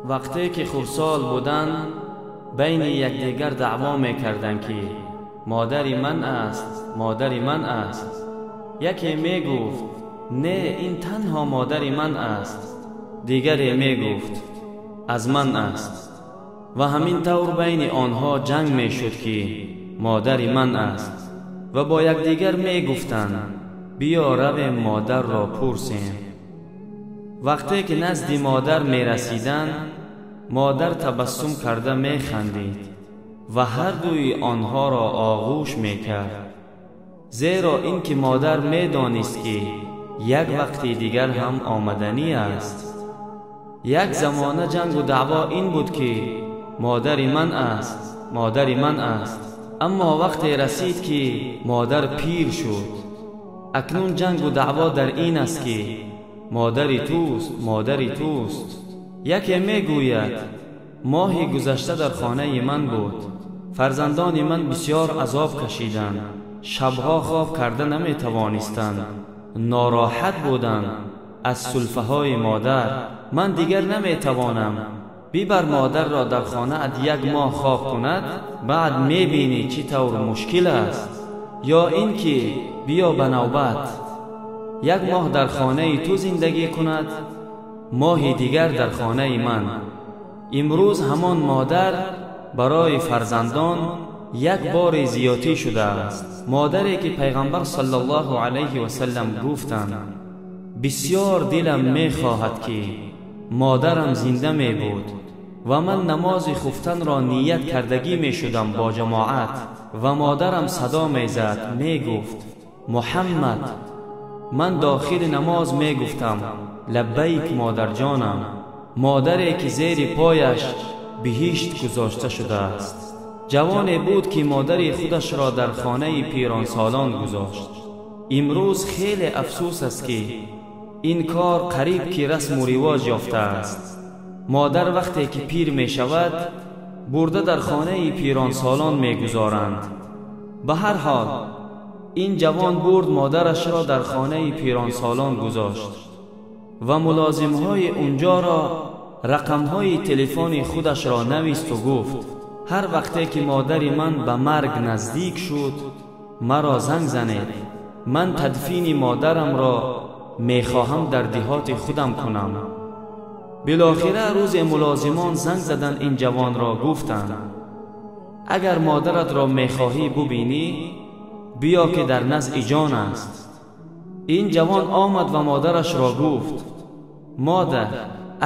Вақте ки хурдсол буданд, байни якдигар даъво мекарданд, ки модари ман аст, модари ман аст. Яке мегуфт: не, ин танҳо модари ман аст. Дигаре мегуфт: аз ман аст. Ва ҳамин тавр байни онҳо ҷанг мешуд, ки модари ман аст. Ва бо якдигар мегуфтанд: биё равем модарро пурсем. Вақте ки назди модар мерасиданд, модар табассум карда механдид ва ҳар дуи онҳоро оғӯш мекард, зеро ин ки модар медонист, ки як вақти дигар ҳам омаданӣ аст. Як замона ҷангу даъво ин буд, ки модари ман аст, модари ман аст. Аммо вақте расид, ки модар пир шуд, акнун ҷангу даъво дар ин аст, ки модари туст, модари туст. Яке мегӯяд: моҳи гузашта дар хонаи ман буд, фарзандони ман бисёр азоб кашиданд, шабҳо хоб карда наметавонистанд, нороҳат буданд аз сулфаҳои модар. Ман дигар наметавонам. Бибар модарро дар хонаат як моҳ хоб кунад, баъд мебинӣ чӣ тавр мушкил аст. Ё ин ки биё ба навбат як моҳ дар хонаи ту зиндагӣ кунад, моҳи дигар дар хонаи ман. Имрӯз ҳамон модар барои фарзандон як бори зиётӣ шудааст. Модаре ки пайғамбар саллаллоҳу алайҳи васаллам гуфтанд: бисёр дилам мехоҳад, ки модарам зинда мебуд ва ман намози хуфтанро ният кардагӣ мешудам бо ҷамоат, ва модарам садо мезад, мегуфт: Муҳаммад. Ман дохили намоз мегуфтам: лаббайк, модарҷонам. Модаре ки зери пояш биҳишт гузошта шудааст. Ҷавоне буд, ки модари худашро дар хонаи пиронсолон гузошт. Имрӯз хеле афсӯс аст, ки ин кор қариб ки расму ривоҷ ёфтааст. Модар вақте ки пир мешавад, бурда дар хонаи пиронсолон мегузоранд. Ба ҳар ҳол ин ҷавон бурд модарашро дар хонаи пиронсолон гузошт ва мулозимҳои унҷоро рақамҳои телефони худашро навист ва гуфт: ҳар вақте ки модари ман ба марг наздик шуд, маро занг занед. Ман тадфини модарамро мехоҳам дар деҳоти худам кунам. Билохира рӯзе мулозимон занг заданд ин ҷавонро, гуфтанд: агар модаратро мехоҳӣ бубинӣ, биё ки дар назди ҷон аст. Ин ҷавон омад ва модарашро гуфт: модар,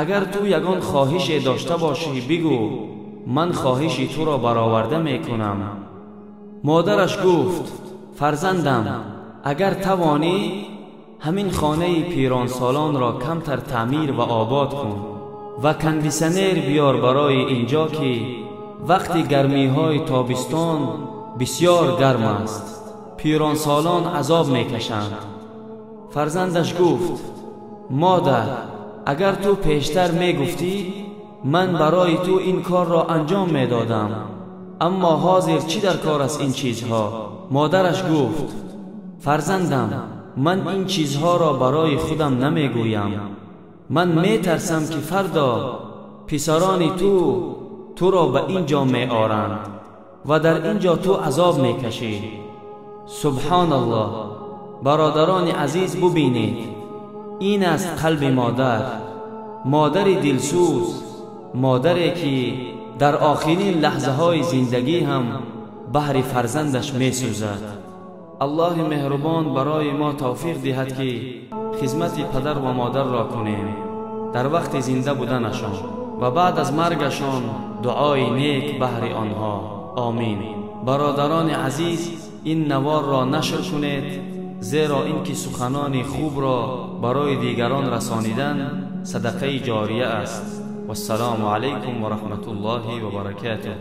агар ту ягон хоҳише дошта бошӣ, бигӯ, ман хоҳиши туро бароварда мекунам. Модараш гуфт: фарзандам, агар тавонӣ, ҳамин хонаи пиронсолонро камтар таъмир ва обод кун ва кондисионер биёр барои инҷо, ки вақти гармиҳои тобистон бисёр гарм аст, пиронсолон азоб мекашанд. Фарзандаш гуфт: модар, агар ту пештар мегуфтӣ, ман барои ту ин корро анҷом медодам, аммо ҳозир чӣ дар кор аст ин чизҳо? Модараш гуфт: фарзандам, ман ин чизҳоро барои худам намегӯям. Ман метарсам, ки фардо писарони ту туро ба ин ҷо меоранд ва дар ин ҷо ту азоб мекашӣ. Субҳоналлоҳ. Бародарони азиз, бубинед, ин аст қалби модар, модари дилсӯз, модаре ки дар охирин лаҳзаҳои зиндагӣ ҳам баҳри фарзандаш месӯзад. Аллоҳи меҳрубон барои мо тавфиқ диҳад, ки хизмати падар ва модарро кунем дар вақти зинда буданашон ва баъд аз маргашон дуои нек баҳри онҳо. Омин. Бародарони азиз, ин наворро нашр кунед, зеро ин ки суханони хубро барои дигарон расонидан садақаи ҷория аст. Вассалому алайкум ва раҳматуллоҳи ва баракатуҳ.